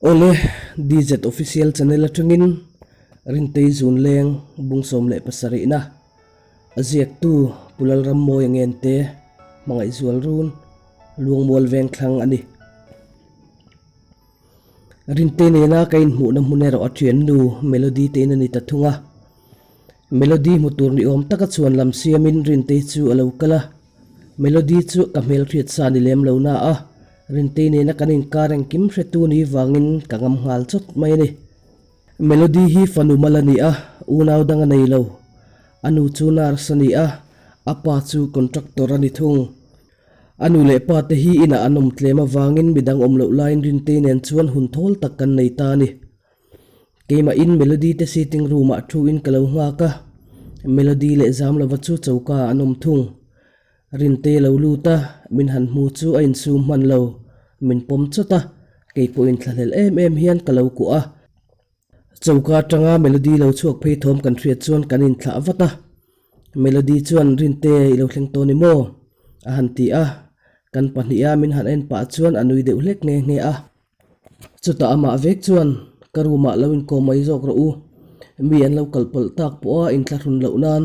Awle, DZ Official Channel atangin Rintei Zun Leng bung 17 na a ziaktu Pu Lalrammawi a ngente hmangaih zual run Luangmual veng thlang a ni. Rintei nena ka inhmuhna hmun erawh a thiannu Melody te in a ni ta thung a. Melody hmu tur ni awm taka chuan lam siamin Rintei chu a lo kal a. Melody chu ka hmelhriat sa ni lem lo na a, Rintei nena kan inkar engkim hretu ni vangin ka ngam nghal chawt mai a ni. Melody hi fanu mal a ni a, unau dang a nei lo. A nu chu nurse a ni a, a pa chu contractor a ni thung. A nu leh pa te hi inah an awm tlem avangin midang awm loh laiin Rintei nen chuan hun thawl tak kan nei ta a ni. Keimahin Melody te sitting room ah thu in ka lo nghak a, Melody leh Zamlova chu choka ah an awm thung. Rintei a lo lut a, min han hmu chu a insum hman lo, min pawm chawt a, keipawhin thlahlel em em hian ka lo kuah a. Choka atanga Melody lo chhuak phei thawm kan hriat chuan kan inthlah vat a, Melody chuan Rinte i lo thleng tawh ni maw? a han ti a, kan pahniha min han en pah chuan a nui deuh hlek nghe nghe a. Chutah amah vek chuan ka room ah lo inkawm mai zawk rawh u, mi an lo kal pawlh tak pawh a inthlahrun loh nan.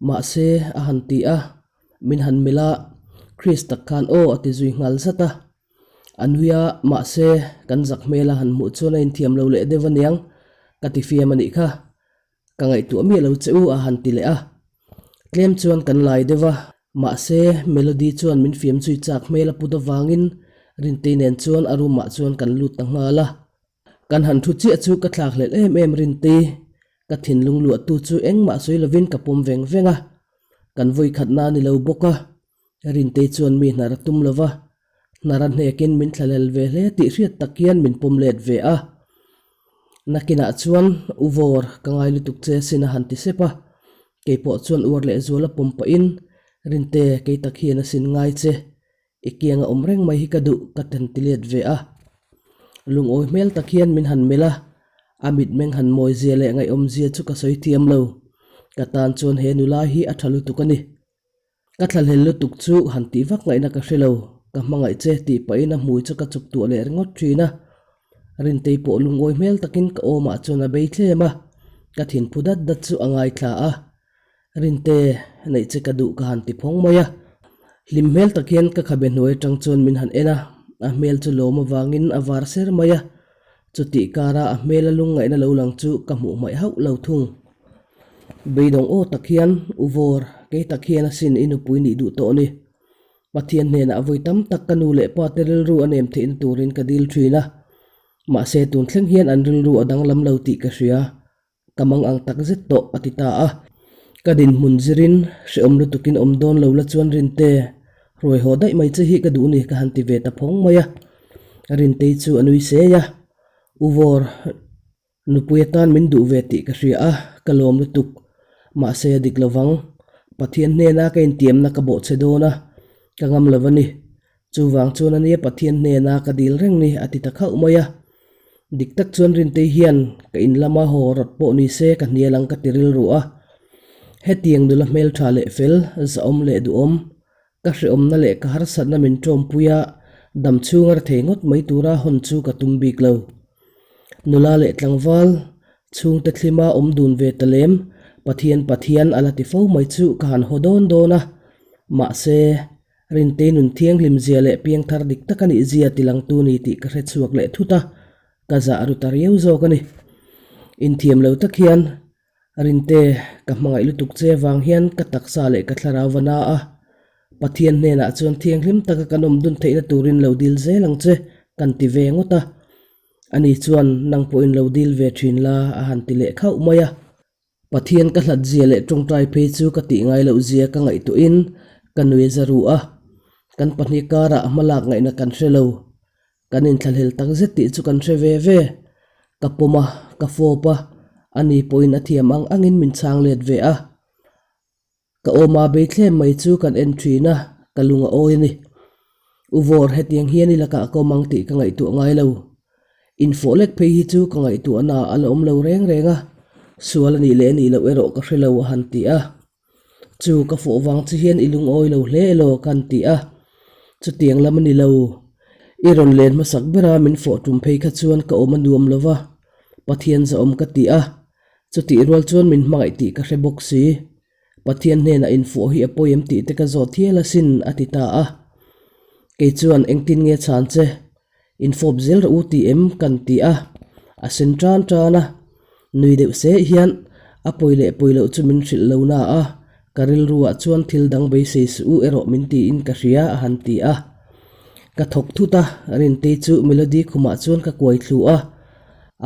Mahse, a han ti a, min han melh a, Chris tak khan aw a ti zui nghal zat a. A nui a, mahse, kan zak hmel a han hmuh chuan a inthiam lo leh deuh aniang, ka ti fiam a nih kha. Ka ngaihtuah miah lo che u a han ti leh a. Tlem chuan kan lai deuh a, mahse Melody chuan min fiam zui chak hmel a put avangin Rintei nen chuan a room ah chuan kan lut ta nghal a. Kan han thu chiah chu ka thlak hlelh em em Rintei, ka thinlung luahtu chu engmah sawi lovin ka pawm veng veng a. Kan vawi khatna a ni lo bawk a, Rintei chuan mi hnar a tum lo va, hnar a hnekin min thlahlel ve hle tih hriat tak hian min pawm let ve a. Nakinah chuan u vawr ka ngai lutuk che sin a han ti sep a, keipawh chuan uar leh zual a pawm pahin Rinte kei tak hian a sin ngai che, i kianga awm reng mai hi ka duh ka han ti let ve a. Lungawi hmel tak hian min han melh a, a mitmeng han mawi zia leh ngaihawm zia chu ka sawi thiam lo, ka tan chuan he nula hi a tha lutuk a ni. Ka thlahlel lutuk chu han tih vak ngaihna ka hre lo, ka hmangaih che tih pahin a hmui chu ka chuk tuah leh ringawt thin a. Rintei pawh lungawi hmel takin ka awmah chuan a bei thlem a, ka thinphu dat dat chu a ngaithla a. Rinte, neih che ka duh ka han ti phawng mai a. Hlim hmel tak hian ka khabe hnuai atang chuan min han en a, a hmel chu lawm avangin a var ser mai a. Chutih kara a hmela lungngaihna lo lang chu ka hmuh hmaih hauh lo thung. Beidawng aw tak hian, U Vawr, kei tak hian asin i nupui nih duh tawh ni. Pathian hnenah vawi tam tak ka nu leh pa te rilru a nem theihna turin ka dil thin a. Mahse tun thleng hian an rilru a danglam lo tih ka hria. Ka mang ang tak zet tawh, a ti ta a. Ka dinhmun zirin hrehawm lutukin awm dawn lo la chuan Rinte, ruai haw daih mai che hi ka duh ni ka han ti ve ta phawng mai a. Rintei chu a nui sei a. U Vawr, Nupui atan min duh ve tih ka hria a, ka lawm lutuk. Mahse a dik lovang. Pathian hnena ka intiamna ka bawhchhe dawn a, ka ngam lo a ni. Chuvang chuan ania Pathian hnena ka dil reng ni a ti ta khauh mai a. Dik tak chuan Rintei hian ka in lama haw rawt pawh ni se ka hnial ang ka ti rilru a. Hetiang nula hmeltha leh fel, zahawm leh duhawm, ka hrehawmna leh ka harsatna min tawmpui a, dam chhung a rethei ngawt mai tura hawn chu ka tum bik lo. Nula leh tlangval, chhungte thlima awm dun ve ta lem, Pathian Pathian a la ti fo mai chu ka han haw dawn dawn a. Mahse, Rintei nun thianghlim zia leh piangthar dik tak a nih zia tilangtu ni tih ka hre chhuak leh thut a, ka zah ru ta riau zawk a ni. Inthiam lo tak hian Rinte, ka hmangaih lutuk che vang hian ka taksa leh ka thlarau va na a, Pathian hnenah chuan thianghlim taka kan awm dun theihna turin lo dil zel ang che, kan ti ve ngawt a. Ani chuan, Nang pawhin lo dil ve thin la, a han ti leh khauh mai a. Pathian ka hlat zia leh tawngtai phei chu ka tih ngai loh zia ka ngaihtuahin ka nui za ru a. Kan pahnih karah hmalak ngaihna kan hre lo. Kan inthlahlel tak zet tih chu kan hre ve ve. Ka pawm a, ka fawp a, ani pawhin a thiam ang angin min chhang let ve a. Ka awma bei thlem mai chu kan en thin a, ka lung a awi a ni. U Vawr, hetiang hian i lakah ka awm ang tih ka ngaihtuah ngai lo. Infawh lek phei hi chu ka ngaihtuahna a la awm lo reng reng a, sual a nih leh a nih loh erawh ka hre lo a han ti a. Chu ka fawh vang che hian i lungawi lo hle elaw ka han ti a, chutiang lam a ni lo. I rawn len hmasak bera min fawh tum phei kha chuan ka awm a nuam lo va, Pathian zahawm ka ti a, chutih rual chuan min hmangaih tih ka hre bawk si. Pathian hnenah infawh hi a pawi em tih te ka zawt hial asin, a ti ta a. Kei chuan engtin nge chhan che? Infawp zel rawh u tih em kan ti a, a sen tan tan a. Nui deuh seh hian a pawi leh pawi loh chu min hrilh lo na a, ka rilruah chuan thil dang beisei suh u erawh min tiin ka hria a han ti a. Ka thawk thut a, Rintei chu Melody khumah chuan ka kuai thlu a,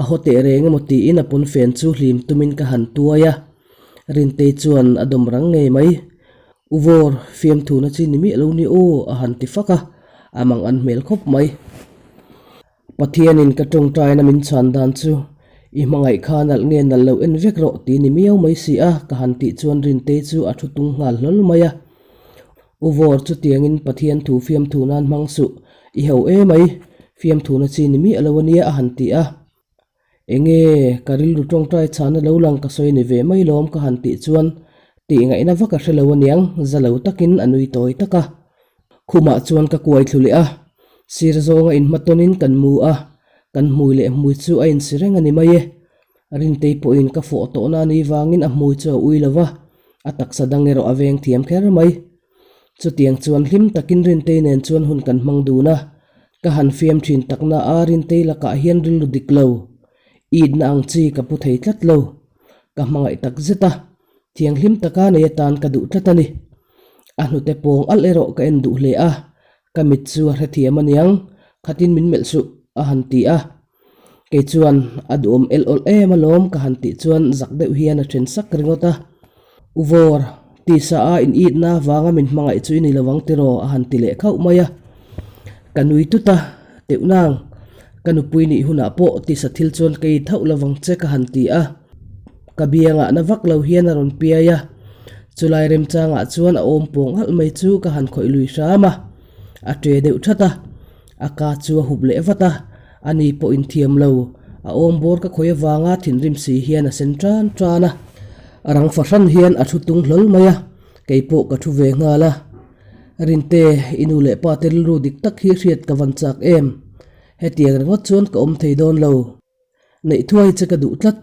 a haw teh reng emaw tiin a pawnfen chu hlim tumin ka han tuai a. Rintei chuan a dawm rang ngei mai. U Vawr, fiamthuna chi ni miah lo ni aw, a han ti fak a, a mang an hmel khawp mai. Pathianin ka tawngtaina min chhan dan chu i hmangaih kha nalh nge nalh lo en vek rawh ti ni miau mai si a, ka han tih chuan Rintei chu a thu tung nghal hlawl mai a. U Vawr, chutiangin Pathian thu fiamthu nan hmang suh, i ho e mai, fiamthuna chi ni miah lo a nia, a han ti a. Enge, ka rilru tawngtai chhana lo lang ka sawi ni ve mai lawm ka han tih chuan tih ngaihna vak a hre lo aniang, za lo takin a nui tawi tak a. Khumah chuan ka kuai thlu leh a, sir zawnga inhmatawnin kan mu a, kan hmui leh hmui chu a insi reng a ni mai e. Rintei pawhin ka fawh tawhna a nih vangin a hmui chu a ui lo va, a taksa dang erawh a veng thiam kher mai. Chutiang chuan hlim takin Rintei nen chuan hun kan hmang dun a, ka han fiam thin takna a Rintei lakah hian rilru dik lo, itna ang chi ka pu thei tlat lo. Ka hmangaih tak zet a, thianghlim taka nei atan ka duh tlat a ni. A hnute pawng alh erawh ka en duh hle a, ka mit chu a hrethiam aniang, khatin min melh suh a han ti a. Kei chuan a duhawm el awlh em alawm ka han tih chuan zak deuh hian a then sak ringawt a. U Vawr, tisa a in itna avanga min hmangaih chu i ni lovang tiraw a han ti leh khauh mai a. Ka nui tut a, teuh nang, ka nupui nih hunah pawh tisa thil chuan ka it hauh lovang che ka han ti a. Ka biangah na vak lo hian a rawn piai a, chulai remchangah chuan a awm pawng alh mai chu ka han khawih lui hram a, a ṭe deuh that a. A ka chu a hup leh vat a, ani pawh inthiam lo, a awm bawr ka khawi avanga thinrim si hian a sen tan tan a. A rang fahran hian a thu tung hlawl mai a, kei pawh ka thu ve nghal a. Rinte, i nu leh pa te rilru dik tak hi hriat ka van chak em? Hetiang ringawt chuan ka awm thei dawn lo. Neih thuai che ka duh tlat,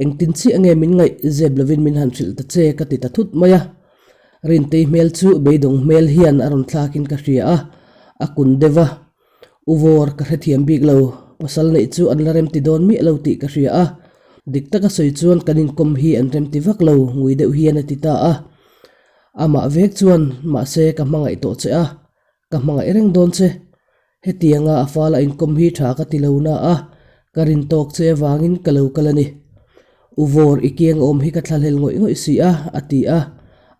engtin chiah nge min ngaih zep lovin min han hrilh ta che ka ti ta thut mai a. Rintei hmel chu beidawng hmel hian a rawn thlakin ka hria a, a kun deuh a. U Vawr ka hrethiam bik lo, pasal neih chu an la remti dawn miah lo tih ka hria a. Dik taka sawi chuan kan inkawm hi an remti vak lo, ngui deuh hian a ti ta a. Amah vek chuan, Mahse ka hmangaih tawh che a, ka hmangaih reng dawn che. Hetianga a fal a inkawm hi tha ka ti lo na a, ka rin tawk che avangin ka lo kal a ni. U Vawr i kiang awm hi ka thlahlel ngawih ngawih si a, a ti a.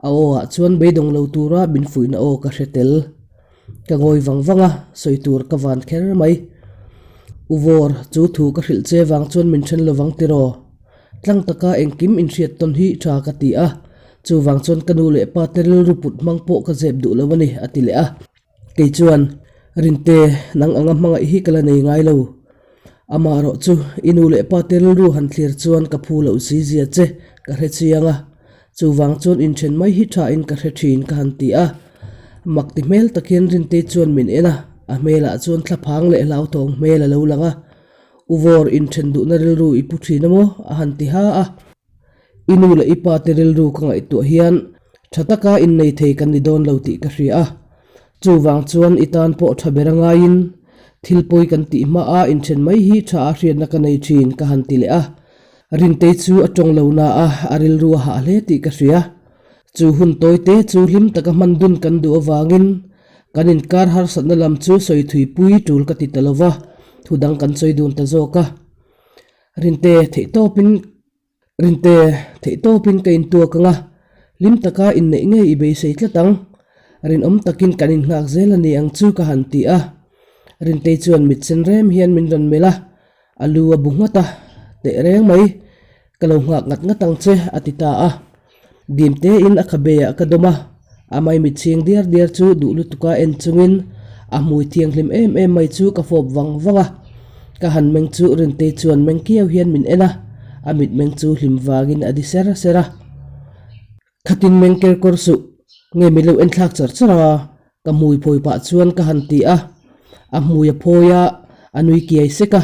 A aw ah chuan beidawng lo tura min fuihna aw ka hre tel. Ka ngawi vang vang a, sawi tur ka van kher mai. U Vawr, chu thu ka hrilh che vang chuan min then lovang tiraw? Tlang taka engkim inhriat tawn hi tha ka ti a, chuvang chuan ka nu leh pa te rilru put hmang pawh ka zep duh lo a ni, a ti leh a. Kei chuan, Rinte, nang anga hmangaih hi ka la nei ngai lo. Amah erawh chu i nu leh pa te rilru han thlir chuan ka phu loh si zia che ka hre chiang a, chuvang chuan inthen mai hi tha in ka hre thin ka han ti a. Mak ti hmel tak hian Rintei chuan min en a, a hmelah chuan thlaphang leh hlauthawng hmel a lo lang a. U Vawr, inthen duhna rilru i pu thin a maw? a han ti ha a. I nu leh i pa te rilru ka ngaihtuah hian tha taka innei thei kan ni dawn lo tih ka hria a. Chuvang chuan i tan pawh tha ber a ngaiin thil pawi kan tih hmaa inthen mai hi tha a hriatna ka nei thin ka han ti leh a. Rintei chu a tawng lo na a, a rilru a hah hle tih ka hria. Chu hun tawi te chu hlim taka hman dun kan duh avangin kan inkar harsatna lam chu sawi thuipui tul ka ti ta lo va, thu dang kan sawi dun ta zawk a. Rinte theihtawpin Rinte theihtawpin ka intuak ang a, hlim taka inneih ngei i beisei tlat ang. Rinawm takin kan innghak zel a ni ang chu ka han ti a. Rintei chuan mit sen rem hian min rawn melh a, a lu a bu nghat a, teh reng mai, ka lo nghak ngat ngat ang che a ti ta a. Dim tein a khabeah ka dawm a, a maimit chhing diar diar chu duh lutuka en chungin a hmui thianghlim em em mai chu ka fawp vang vang a. Ka han meng chu Rintei chuan meng kiau hian min en a, a mitmeng chu hlim vangin a di ser ser a. Khatin meng ker kawr suh, nge min lo en thlak char char a? Ka hmui phawi pah chuan ka han ti a. A hmui a phawi a, a nui kiai sek a,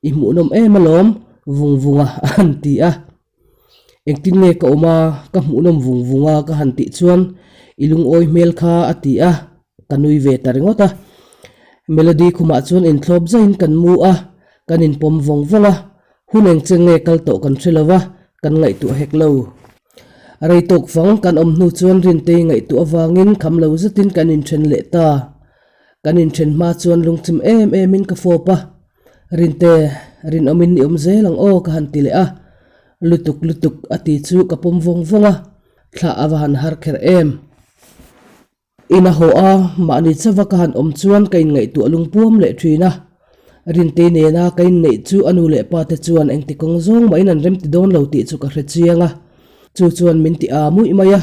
I hmuhnawm em alawm, vung vung a a han ti a. Engtin nge ka awm a, ka hmuhnawm vung vung a ka han tih chuan i lungawi hmel kha a ti a, ka nui ve ta ringawt a. Melody khumah chuan inthlawp zaiin kan mu a, kan inpawm vawng vawng a, hun eng cheng nge kal tawh kan hre lo va, kan ngaihtuah hek lo. Rei tawk fang kan awm hnu chuan Rintei ngaihtuah avangin kham lo zetin kan inthen leh ta. Kan inthen hma chuan lungchim em emin ka fawp a, Rinte, rinawmin i awm zel ang aw ka han ti leh a, lutuk lutuk a ti chu ka pawm vawng vawng a, thlah a va han har kher em. In a haw a, mahni chauha ka han awm chuan ka inngaihtuah lungpuam leh thin a, Rinte nena ka inneih chu a nu leh pa te chuan engti kawng zawng mahin an remti dawn lo tih chu ka hre chiang a, chu chuan min ti aa muih mai a.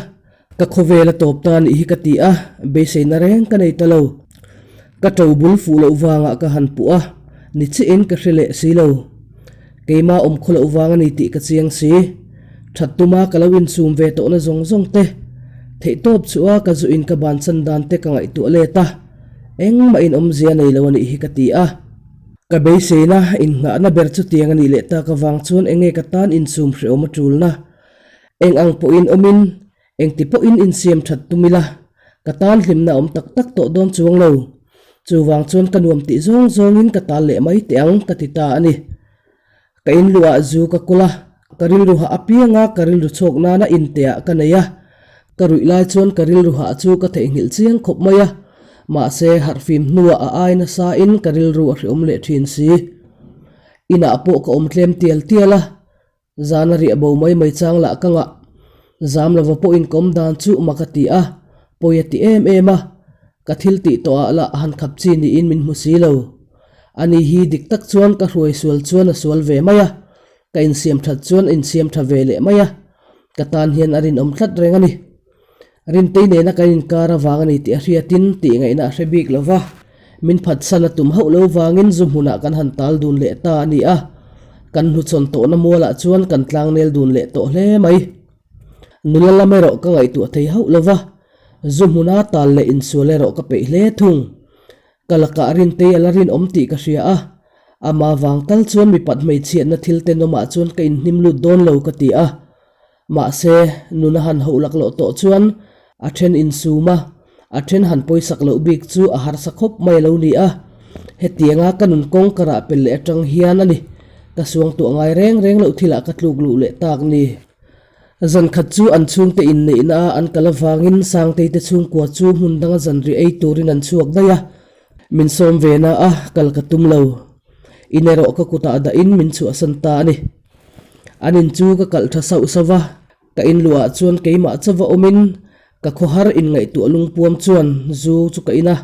Ka khawvel a tawp ta nih hi ka ti a, beiseina reng ka nei ta lo. Ka to bul fuh loh vangah ka han puh a, ni chiahin ka hre leh si lo. Keimah awm khaw loh vang a ni tih ka chiang si. That tuma ka lo insum ve tawhna zawng zawng te, theihtawp chu a ka zuin ka bansan dan te ka ngaihtuah let a, engmah in awmzia nei lo a nih hi ka ti a. Ka beiseina innghahna ber chutiang a nih leh tak avang chuan enge ka tan insum hrehawm a tulna Eng ang pawhin awmin, engti pawhin insiam that tum ila, ka tan hlimna awm tak tak tawh dawn chuang lo. Chuvang chuan ka nuam tih zawng zawngin ka tal leh mai teh ang ka ti ta a ni. Ka inluah zu ka kul a, ka rilru hah apianga ka rilru chhawk nana inteah ka nei a. Ka ruih lai chuan ka rilru hah chu ka theihnghilh chiang khawp mai a, mahse harhfim hnuah a ai nasain ka rilru a hreawm leh thin si. Inah pawh ka awm tlem tial tial a, Zan a riah bo mai mai chang lah ka ngah. Zam lova pawhin ka awm dan chu mak a ti a, pawi a ti em em a. Ka thil tih tawhah lah han khap chi niin min hmu si lo. Ani hi dik tak chuan ka hruai sual chuan a sual ve mai a, ka insiam that chuan a insiam tha ve leh mai a, ka tan hian a rinawm tlat reng a ni. Rintei nena kan inkar avang a ni tih a hriatin tih ngaihna a hre bik lo va, min phatsan a tum hauh lo vangin zu hmunah kan han tal dun leh ta a ni a, kan hnuchhawn tawhna mualah chuan kan tlangnel dun leh tawh hle mai. Nula lam erawh ka ngaihtuah thei hauh lo va, zu hmuna tal leh insual erawh ka peih hle thung. Ka lakah Rintei a la rinawm tih ka hria a, ama vang tal chuan mipat hmeichhiatna thil tenawmah chuan ka inhnim lut dawn lo ka ti a. Mahse, nuna han hoh laklawh tawh chuan a then insum a, a then han pawisak loh bik chu a harsa khawp mai a lo ni a. Hetianga ka nun kawng ka rah pel leh atang hian a ni, ka suangtuah ngai reng reng loh thilah ka tluk luh leh tak ni. Zan khat chu an chhungte inneihna a an kal avangin Sangtei te chhungkua chu hmun danga zanriah ei turin an chhuak daih a, min sawm ve na a, kal ka tum lo. In erawh ka kutah dahin min chhuahsan ta a ni. An in chu ka kalh tha sauh sauh va, ka in luah chuan keimah chauva awmin ka khawhar inngaihtuah lungpuam chuan zu chu ka in a.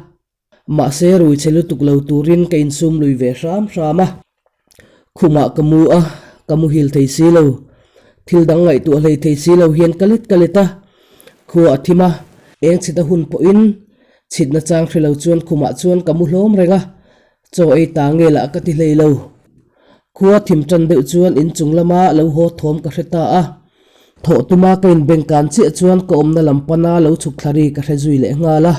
Mahse rui che lutuk lo turin ka insum lui ve hram hram a. Khumah ka mu a, ka muhil thei si lo. Thil dang ngaihtuah hlei thei si lo hian ka let ka let a. Khua a thim a, eng chhit a hun pawhin chhitna chang hre lo chuan khumah chuan ka mu hlawm reng a, Chaw ei ta nge lah ka ti hlei lo. Khua thim tan deuh chuan inchung lama lo haw thawm ka hre ta a. Thawh tuma ka inbeng kan chiah chuan ka awmna lam pana lo chhuk thla ri ka hre zui leh nghal a.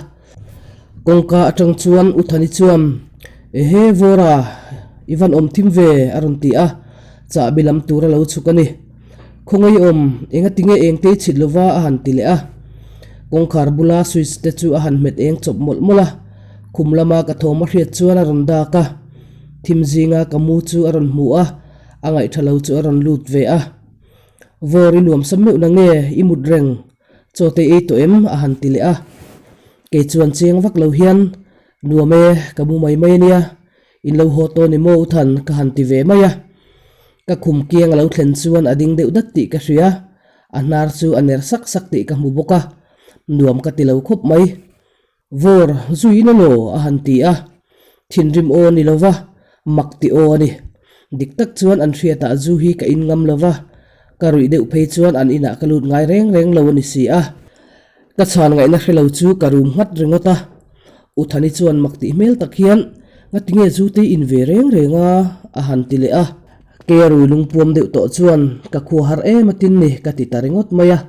Kawngka atang chuan U Thani chuan, Ehe Vawra, i van awm thim ve a rawn ti a, chahbi lam tur a lo chhuk a ni. Khawngaih awm, engati nge eng tei chhit lova a han ti leh a. Kawngkhar bula switch te chu a han hmet eng chawp mawlh mawlh a. Khum lama ka thawm a hriat chuan a rawn dak a, thim zinga ka mu chu a rawn hmu a, a ngaihtha lo chu a rawn lut ve a. Vawr i nuamsa meuh na nge i mut reng, chaw te ei tawh em? a han ti leh a. Kei chuan chiang vak lo hian, Nuam e, ka mu mai mai a nia, in lo haw tawh ni maw u Than? ka han ti ve mai a. Ka khum kiang a lo thlen chuan a ding deuh dat tih ka hria, a hnar chu a ner sak sak tih ka hmu bawk a, nuam ka ti lo khawp mai. Vawr zui in elaw a han ti a, thinrim aw ni lova, mak ti aw a ni. Dik tak chuan an hriatah zu hi ka in ngam lova, ka ruih deuh phei chuan an inah ka lut ngai reng reng lo a ni si a. Ka chhan ngaihna hre lo chu ka rum nghat ringawt a. U Thani chuan mak tih hmel tak hian, Ngatinge zu te in ve reng reng a? a han ti leh a. Kei a rui lungpuam deuh tawh chuan ka khua har em a tin ni ka ti ta ringawt mai a.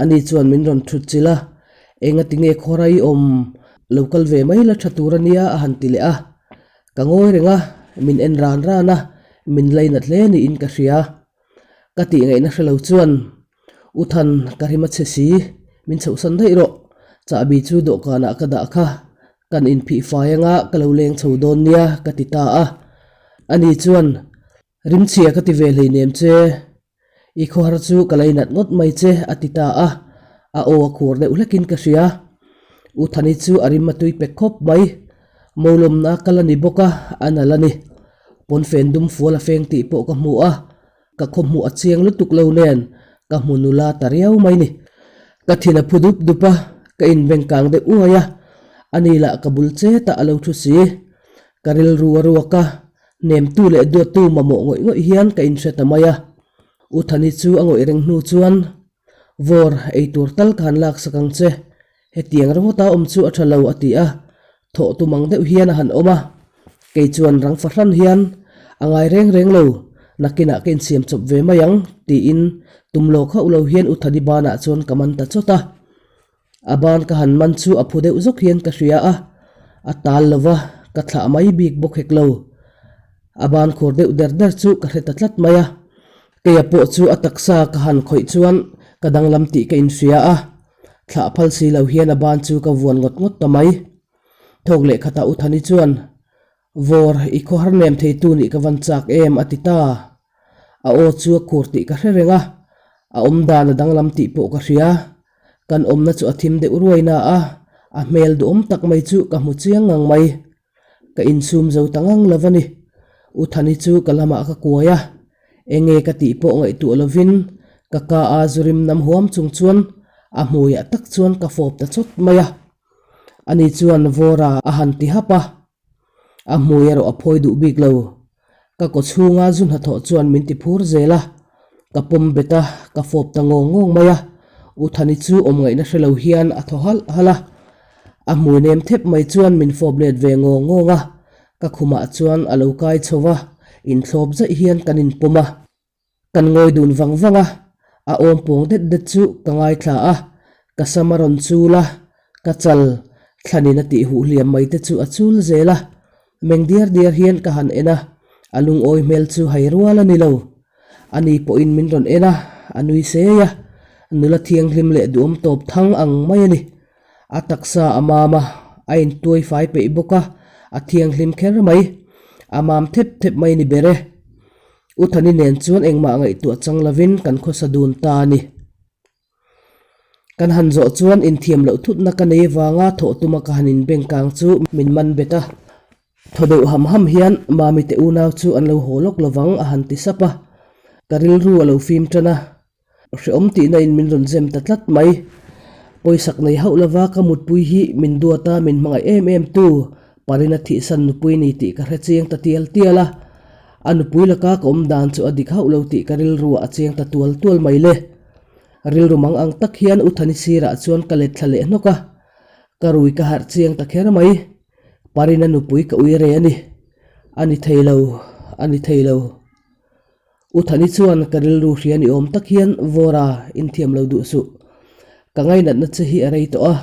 Ani chuan min rawn thut chilh a, Enga tinge khawrai awm lo kal ve mai la tha tur a nia a han ti leh a. Ka ngawi reng a, min en ran ran a, min lainat hle niin ka hria. Ka tih ngaihna hre lo chuan, U Than, ka rim a chhe si, min chhohsan daih rawh. Chahbi chu dawhkanah ka dah kha, kan inphih fai anga ka lo leng chho dawn nia, ka ti ta a. Ani chuan, Rimchhia ka ti ve hleinem che. I khawhar chu ka lainat ngawt mai che, a ti ta a. A aw a khur deuh hlekin ka hria. U Thani chu a rim a tui pek khawp mai. Molawmna a kal a ni bawk a, a nal a ni. Pawnfen dum fual a feng tih pawh ka hmu a, ka khaw hmuh a chiang lutuk lo nen ka hmu nula ta riau mai ni. Ka thin a phu dup dup a, ka inbeng kang deuh uai a, ani lah ka bul chetah a lo thu si. Ka rilru a ruak a, hnemtu leh duattu mamawh ngawih ngawih hian ka inhre ta mai a. U Thani chu a ngawih reng hnu chuan, Vawr, eitur tal ka han laksak ang che. Hetiang ringawta awm chu a tha lo a ti a, thawh tum ang deuh hian a han awm a. Kei chuan rang fahran hian, A ngai reng reng lo, nakinah ka insiam chawp ve mai ang, tiin tum lawk hauh lo hian U Thani banah chuan ka man ta chawt a. A ban ka han man chu a phu deuh zawk hian ka hria a, a tal lo va, ka thlah mai bik bawk hek lo. A ban khur deuh der der chu ka hre ta tlat mai a. Keia pawh chu a taksa ka han khawih chuan ka danglam tih ka inhria a, thlah phal si lo hian a ban chu ka vuan ngawt ngawt ta mai. Thawk leh khatah U Thani chuan, Vawr, i khawhar nem theitu nih ka van chak em? a ti ta. A aw chu a khur tih ka hre reng a, a awm dan a danglam tih pawh ka hria. Kan awmna chu a thim deuh ruai na a, a hmel duhawm tak mai chu ka hmu chiang ngang mai. Ka insum zo ta ngang lo a ni. U Thani chu ka lamah ka kuai a, enge ka tih pawh ngaihtuah lovin ka ka a zu rim nam huam chung chuan a hmuiah tak chuan ka fawp ta chawt mai a. Ani chuan Vawra a han ti hap a, a hmui erawh a phawi duh bik lo. Ka kaw chhunga zu hnathawh chuan min ti phur zel a, ka pawm bet a, ka fawp ta ngawng ngawng mai a. U Thani chu awm ngaihna hre lo hian a thaw halh halh a, a hmui nem thep mai chuan min fawp let ve ngawng ngawng a, ka khumah chuan a lo kai chho va, inthlawp zaih hian kan inpawm a. Kan ngawi dun vang vang a, a awm pawng det det chu ka ngaithla a, ka sam a rawn chul a, ka chal thlanin a tih huh hliam mai te chu a chul zel a, meng diar diar hian ka han en a, a lungawi hmel chu hai rual a ni lo. Ani pawhin min rawn en a, a nui sei a, nula thianghlim leh duhawm tawp thang ang mai a ni. A taksa a mam a, a intuai fai peih bawk a, a thianghlim kher mai. A mam thep thep mai ni ber e. U Thani nen chuan engmah ngaihtuah chang lovin kan khawsa dun ta a ni. Kan han zawh chuan inthiam loh thutna ka nei vanga thawh tuma ka han inbeng kang chu min man bet a. Thaw deuh ham ham hian Mami te unau chu an lo haw lawk lovang a han ti sap a. Ka rilru a lo fim tan a. Hreawm tihna in min rawn zem ta tlat mai. Pawisak nei hauh lova ka mutpui hi min duat a, min hmangaih em em tu Parina thihsan nupui ni tih ka hre chiang ta tial tial a. A nupui laka ka awm dan chu a dik hauh lo tih ka rilruah a chiang ta tual tual mai le. Rilru mang ang tak hian U Thani sirah chuan ka let thla leh hnawk a. Ka rui ka harh chiang ta kher mai. Parina nupui ka ui re a ni. A ni thei lo, a ni thei lo. U Thani chuan ka rilru hria ni awm tak hian Vawra inthiam lo duh suh. Ka ngainatna che hi a rei tawh a,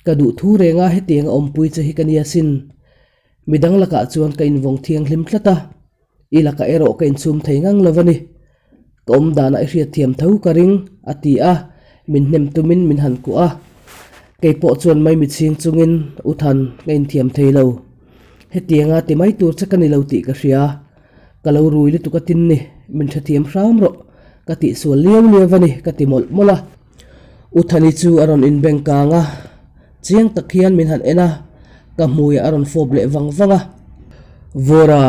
ka duh thu renga hetianga awmpui che hi ka nia sin. Midang lakah chuan ka invawng thianghlim tlat a, i lakah erawh ka inchhum thei ngang lo a ni. Ka awm danah i hriatthiam tho ka ring, a ti a, min hnem tumin min han kuah a. Kei pawh chuan maimi chhing chungin U Than ka inthiam thei lo. Hetianga ti mai tur che ka ni lo tih ka hria. Ka lo rui lutuk a tin ni, min hrethiam hram rawh, ka tihsual liau liau a ni, ka ti mawlh mawlh a. U Thani chu a rawn inbeng kang a, chiang tak hian min han en a, ka hmuiah a rawn fawp leh vang vang a. Vawra,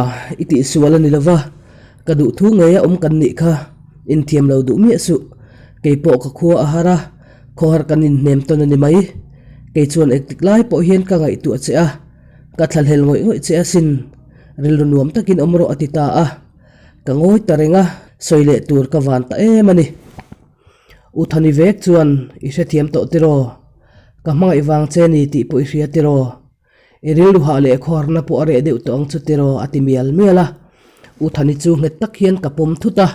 i tihsual a ni lo va, ka duh thu ngei a awm kan nih kha, inthiam lo duh miah suh, kei pawh ka khua a har a, khawhar kan inhnem tawn a ni mai. Kei chuan engtik lai pawh hian ka ngaihtuah che a, ka thlahlel ngawih ngawih che asin. Rilru nuam takin awm rawh a ti ta a, ka ngawi ta reng a, sawi leh tur ka van ta em a ni. U Thani vek chuan i hrethiam tawh tiraw? Ka hmangaih vang che ni tih pawh i hria tiraw? I rilru hah leh khawharna pawh a reh deuh tawh ang chu tiraw? a ti mial mial a. U Thani chu nghet tak hian ka pawm thut a,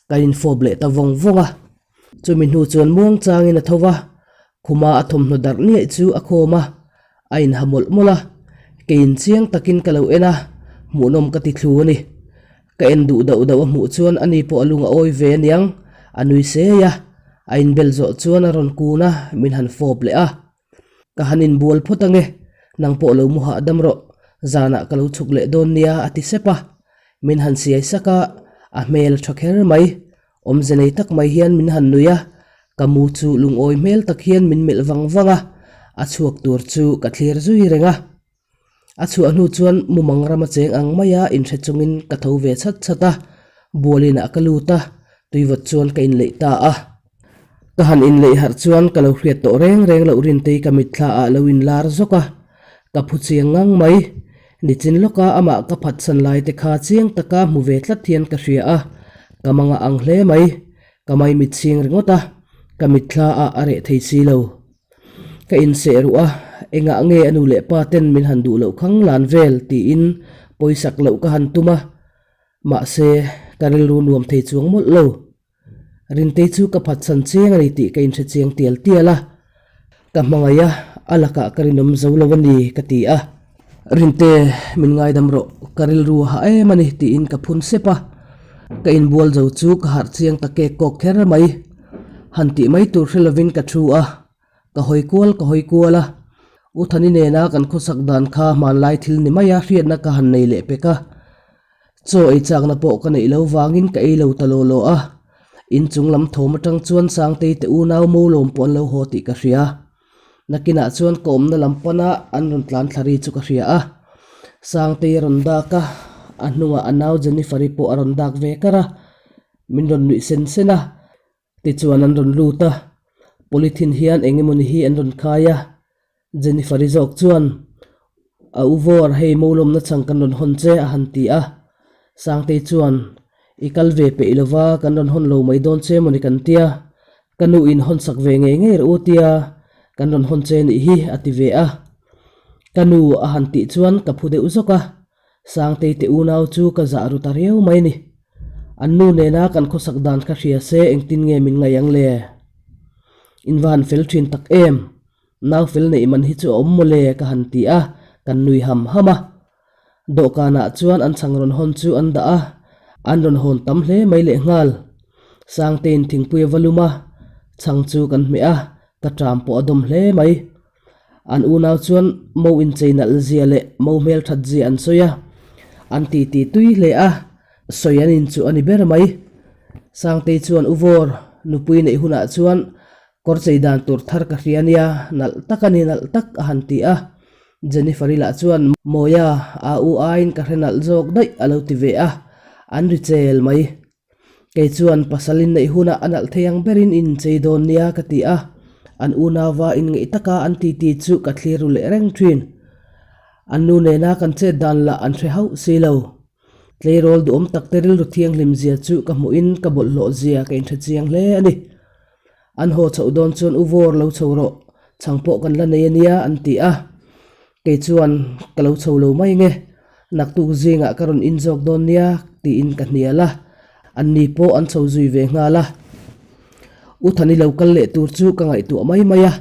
ka infawp leh ta vawng vawng a. Chumi hnu chuan muang changin a tho va, khuma a thawmhnaw darh niaih chu a khawm a, a inha mawlh mawlh a. Keiin chiang takin ka lo en a, Hmuhnawm ka ti thlu a ni. Ka en duh dauh dauh a hmuh chuan ani pawh a lung a awi ve aniang, a nui sei a. A inbel zawh chuan a rawn kun a, min han fawp leh a. Ka han inbual phawt ange, nang pawh lo mu hahdam rawh, zanah ka lo chhuk leh dawn nia a ti sep a. Min han siai sak a, a hmel a tha kher mai. Awmze nei tak mai hian min han nui a, ka mu chu lungawi hmel tak hian min melh vang vang a, a chhuak tur chu ka thlir zui reng a. A chhuah hnu chuan mumang rama cheng ang maia inhre chungin ka tho ve chhat chhat a, bualinah ka lut a, tuivawt chuan ka inleih ta a. Ka han inleih harh chuan ka lo hriat tawh reng reng loh Rintei ka mitthla ah lo inlar zawk a, ka phu chiang ngang mai. Nichin lawka amah ka phatsan lai te kha chiang taka hmu ve tlat hian ka hria a, ka mangah ang hle mai. Ka maimit ching ringawt a, ka mitthla ah a reh thei si lo. Ka inseh ruh a, engah nge a nu leh pa ten min han duh loh khang lan vel tiin pawisak loh ka han tum a, mahse ka rilru nuam thei chuang mawlh lo. Rintei chu ka phatsan chiang a ni tih ka inhre chiang tial tial a, ka hmangaih a, a lakah ka rinawm zo lo a ni ka ti a. Rinte, min ngaidam rawh, ka rilru a hah em a ni tiin ka phun sep a, ka inbual zo chu ka harh chiang ta kek kawk kher mai. Han tih mai tur hre lovin ka thu a, ka hawi kual ka hawi kual a, U Thani nena kan khawsak dan kha hmanlai thil ni maia hriatna ka han nei leh pek a. Chaw ei chakna pawh ka neih lo vangin ka ei lo ta law law a, inchung lam thawm atang chuan Sangtei te unau mo lawm pawh an lo haw tih ka hria. Nakinah chuan ka awmna lam pana an rawn tlan thla ri chu ka hria a, Sangtei a rawn dak a, a hnungah a nau Jennifer-i pawh a rawn dak ve kar a, min rawn nuih sen sen a. Tichuan an rawn lut a, polythene hian eng emawni hi an rawn khai a, Jennifer-i zawk chuan, A u vawr, hei Molawmna chang kan rawn hawn che a han ti a. Sangtei chuan, I kal ve peih lova kan rawn hawn lo mai dawn che mawni kan tia, ka nu in hawn sak ve ngei ngei rawh u tia kan rawn hawn che nih hi a ti ve a. Ka nu a han tih chuan ka phu deuh zawk a, Sangtei te unau chu ka zah ru ta riau mai ni. An nu nena kan khawsak dan kha hria se engtin nge min ngaih ang le? In va han fel thin tak em? Nau fel neih man hi chu a awm maw le ka han ti a, kan nui ham ham a. Dawhkanah chuan an chhang rawn hawn chu an dah a, an rawn hawn tam hle mai lehnghal. Sangteiin thingpui a va lum a, chhang chu kan hmeh a, ka ṭam pawh a dawm hle mai. An unau chuan mo inchei nalh zia leh mo hmel that zia an sawi a, an titi tui hle a, sawi an inchuh a ni ber mai. Sangtei chuan U Vawr, nupui neih hunah chuan kawr chei dan tur thar ka hria nia, nalh tak a ni, nalh tak a han ti a. Jennifer-i lah chuan Mawia, a u aiin ka hre nalh zawk daih a lo ti ve a, an ri chel mai. Kei chuan pasal in neih hunah a nalh thei ang berin in inchei dawn nia ka ti a, an unauva inngeih taka an titi chu ka thlir ru leh reng thin. An nu nena kan chet dan lah an hre hauh si lo. Tleirawl duhawm tak te rilru thianghlim zia chu ka hmuhin ka bawlhhlawh zia ka inhre chiang hle a ni. An haw chhoh dawn chuan u vawr lo chho rawh, chhang pawh kan la nei a nia an ti a. Kei chuan ka lo chho lo mai nge, naktuk zingah ka rawn in zawk dawn nia tiin ka hnial a, an ni pawh an chho zui ve nghal a. U Thani lo kal leh tur chu ka ngaihtuah mai mai a,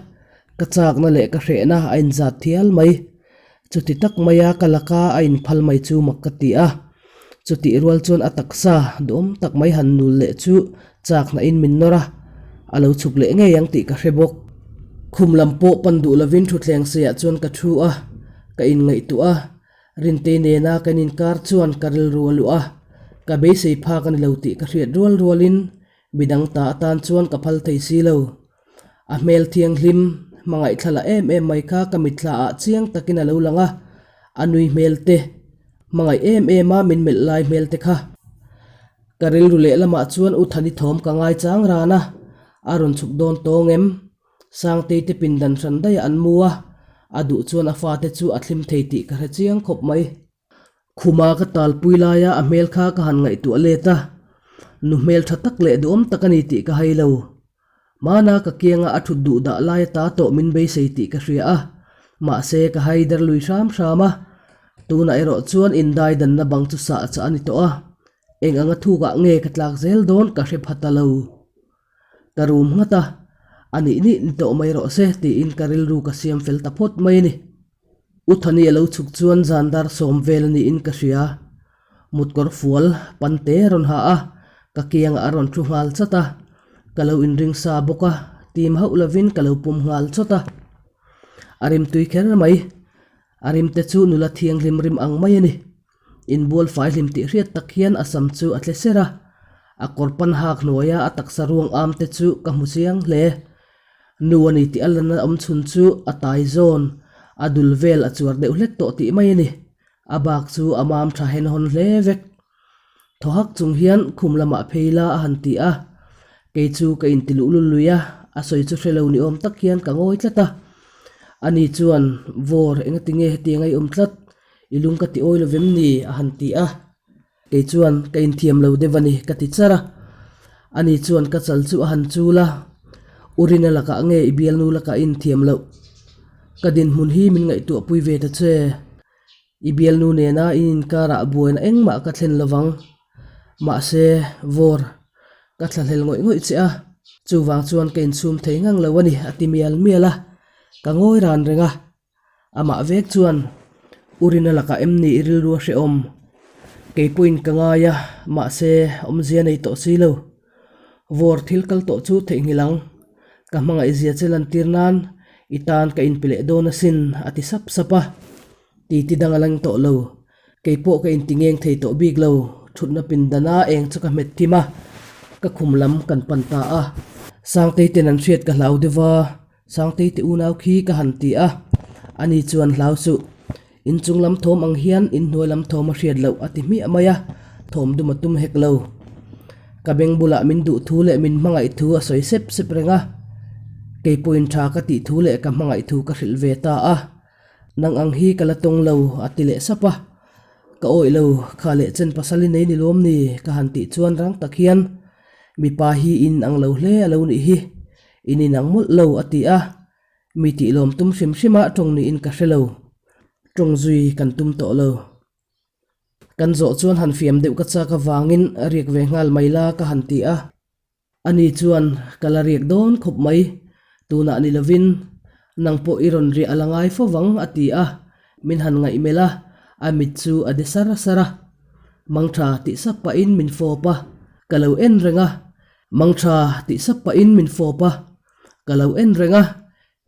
ka chakna leh ka hrehna a inzat thial mai. Chuti tak maia ka laka a inphal mai chu mak ka ti a, chutih rual chuan a taksa duhawm tak mai han nul leh chu chak hnahin min nawr a, a lo chhuk leh ngei ang tih ka hre bawk. Khum lam pawh pan duh lovin thutthleng seiah chuan ka thu a, ka inngaihtuah a, Rintei nena kan inkar chuan ka rilru a luh a, ka beisei phak a ni lo tih ka hriat rual rualin midang ta atan chuan ka phal thei si lo. A hmel thianghlim, hmangaih thla la em em mai kha ka mitthla ah chiang takin a lo lang a, a nui hmel te, hmangaih em em a min melh lai hmel te kha. Ka rilru lehlamah chuan U Thani thawm ka ngai chang ran a, a rawn chhuk dawn tawng em? Sangtei te pindan hran daih ah an mu a, a duh chuan a fate chu a thlim thei tih ka hre chiang khawp mai. Khuma ka talpui laia a hmel kha ka han ngaihtuah let a, nu hmel tha tak leh duhawm tak a ni tih ka hai lo. Hmana ka kianga a thut duh dah laia ta tawh min beisei tih ka hria a, mahse ka hai der lui hram hram a. Tunah erawh chuan indai danna bang chu sah chah a ni tawh a, eng anga thukah nge ka tlak zel dawn ka hre pha ta lo. Ka rum nghat a, a nih nih ni tawh mai rawh se tiin ka rilru ka siam fel ta phawt mai a ni. U Thani a lo chhuk chuan zan dar sawm vel a niin ka hria. Mutkawr fual pante a rawn ha a, ka kiangah a rawn thu nghal chat a. Ka lo inring sa bawk a, tim hauh lovin ka lo pum nghal chawt a. A rimtui kher mai. A rimte chu nula thianghlim rim ang mai a ni. Inbual fai hlim tih hriat tak hian a sam chu a tle ser a, a kawr pan hak hnuaia a taksa ruang am te chu ka hmu chiang hle. Nu a ni tih a lana awm chhun chu a tai zawn, a dul vel a chuar deuh hlek tawh tih mai a ni. A bak chu a mam tha hen hawn hle vek. Thaw hak chung hian khum lamah phei la a han ti a, kei chu ka inti luh lul lui a, a sawi chu hre lo ni awm tak hian ka ngawi tlat a. Ani chuan, Vawr, engatinge hetiang a i awm tlat? I lung ka ti awi lo vem ni? a han ti a. Kei chuan, Ka inthiam lo deuh a ni, ka ti char a. Ani chuan ka chal chu a han chul a, U Rina lakah nge i bialnu lakah i inthiam loh? Ka dinhmun hi min ngaihtuahpui ve ta che. I bialnu nena in inkarah buaina engmah ka thlen lovang. Mahse, vawr, ka thlahlel ngawih ngawih che a, chuvang chuan ka inchhum thei ngang lo a ni, a ti mial mial a. Ka ngawi ran reng a. Amah vek chuan, U Rina lakah em ni i rilru a hrehawm? Kei pawhin ka ngai a, mahse, awmzia nei tawh si lo. Vawr thil kal tawh chu theihnghilh ang. Ka hmangaihzia che lantir nan i tan ka inpe leh dawn asin, a ti sap sap a. Titi dang a lang tawh lo. Kei pawh ka inti ngeng thei tawh bik lo. Thutna pindana eng chu ka hmet thim a, ka khum lam kan pan ta a. Sangtei ten an hriat ka hlau deuh va, Sangtei te unau khi ka han ti a, ani chuan hlau suh. Inchung lam thawm ang hian inhnuai lam thawm a hriat loh a ti hmiah mai a, thawm dum a tum hek lo. Ka beng bulah min duh thu leh min hmangaih thu a sawi sep sep reng a, kei pawhin tha ka tih thu leh ka hmangaih thu ka hrilh ve ta a, nang ang hi ka la tawng lo a ti leh sap a. Ka awih lo, kha leh chen pasal i nei ni lawm ni ka han tih chuan rang tak hian mipa hi in ang lo hle a lo nih hi. In inang mawlh lo a ti a, mi tih lawm tum hrim hrim a tawng niin ka hre lo. Tawng zui kan tum tawh lo. Kan zawh chuan han fiam deuh ka chak avangin riak ve nghal mai la ka han ti a. Ani chuan ka la riak dawn khawp mai, tunah ni lovin nang pawh i rawn riah a la ngai fo vang a ti a, min han ngaihmelh a, a mit chu a de sar sar a. Mangtha tih sap pahin min fawp a, ka lo en reng a, Mangtha tih sap pahin min fawp a, ka lo en reng a,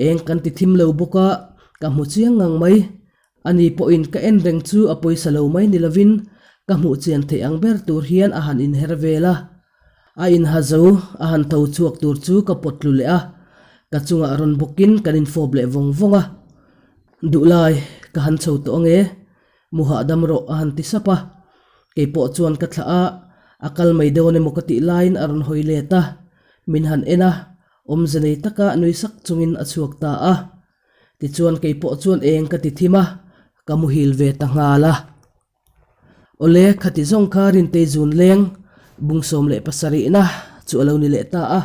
eng kan ti thim lo bawk a, ka hmu chiang ngang mai. Ani pawhin ka en reng chu a pawisa lo mai ni lovin ka hmuh chian theih ang ber tur hian a han inher vel a. A inha zo, a han tho chhuak tur chu ka pawt tlu leh a, ka chungah rawn bawkin kan infawp leh vawng vawng a. Duhlai, ka han chho tawh ange, Mu hahdam rawh a han ti sap a, kei pawh chuan ka thlah a, a kal mai dawn emaw ka tih laiin a rawn hawi let a, min han en a, awmze nei taka nui sak chungin a chhuak ta a. Tichuan kei pawh chuan eng ka ti thim a, ka muhil ve ta nghal a. Awle, khati zawng kha Rintei zun leng bung 17na chu a lo ni leh ta a,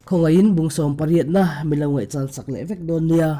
khawngaihin bung sawm pariatna min lo ngaihchan sak leh vek dawn nia.